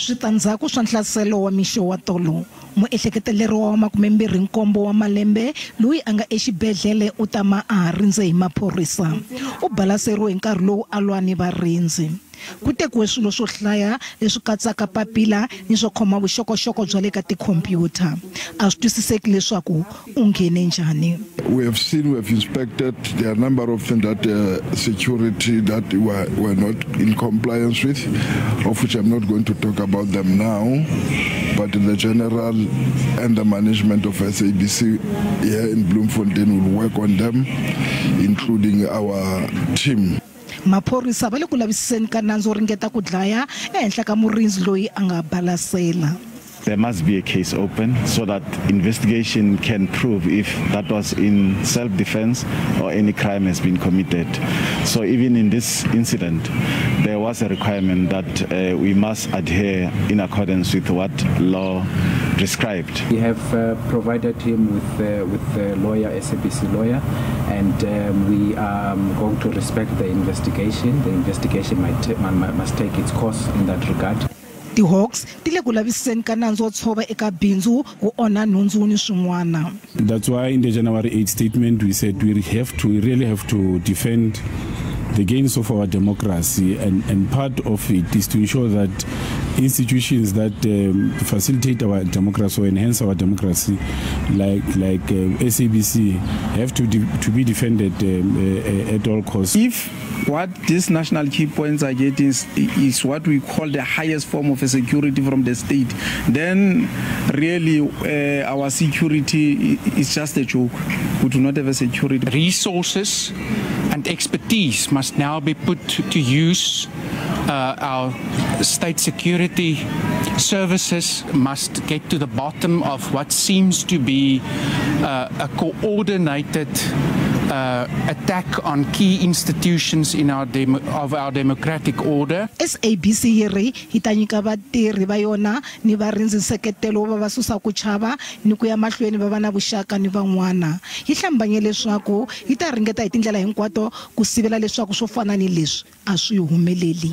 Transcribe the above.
Switandzhaku swa nhlaselo wa mixo wa tolo, muehleketeleriwa wa 27 wa malembe loyi a nga exibedhlele u tama a ha rindze hi maphorisa. U balaseriwe hi nkarhi lowu a lwa ni varindzi. Ku tekiwe swilo swo hlaya leswi katsaka papila ni swo khoma vuxokoxoko bya le ka tikhompyuta. A swi twisiseki leswaku u nghene njhani. We have seen, we have inspected, there are a number of things that security that were not in compliance with, of which I'm not going to talk about them now, but the general and the management of SABC here in Bloemfontein will work on them, including our team. Maphorisa va le ku lavisiseni ka nandzu wo ringeta ku dlaya ehenhla ka murindzi loyi a nga balasela. There must be a case open so that investigation can prove if that was in self-defense or any crime has been committed. So even in this incident, there was a requirement that we must adhere in accordance with what law prescribed. We have provided him with a lawyer, SABC lawyer, and we are going to respect the investigation. The investigation must take its course in that regard. Ti-Hawks ti le ku lavisiseni ka nandzu wo tshova eka bindzu, ku onha nhundzu ni swin'wana. That's why in the January 8 statement we said we really have to defend the gains of our democracy, and part of it is to ensure that institutions that facilitate our democracy or enhance our democracy, like SABC, have to be defended at all costs. If what these national key points are getting is what we call the highest form of a security from the state, then really our security is just a joke. We do not have a security. Resources and expertise must now be put to use. Our state security services must get to the bottom of what seems to be a coordinated attack on key institutions in our of our democratic order. SABC yi ri yi ta nyika vatirhi va yona ni varindzi nseketelo wo va susa ku chava ni ku ya mahlweni va va na vuxaka ni van'wana. Yi hlambanye leswaku yi ta ringeta hi tindlela hinkwato ku sivela leswaku swo fana ni leswi a swi humeleli.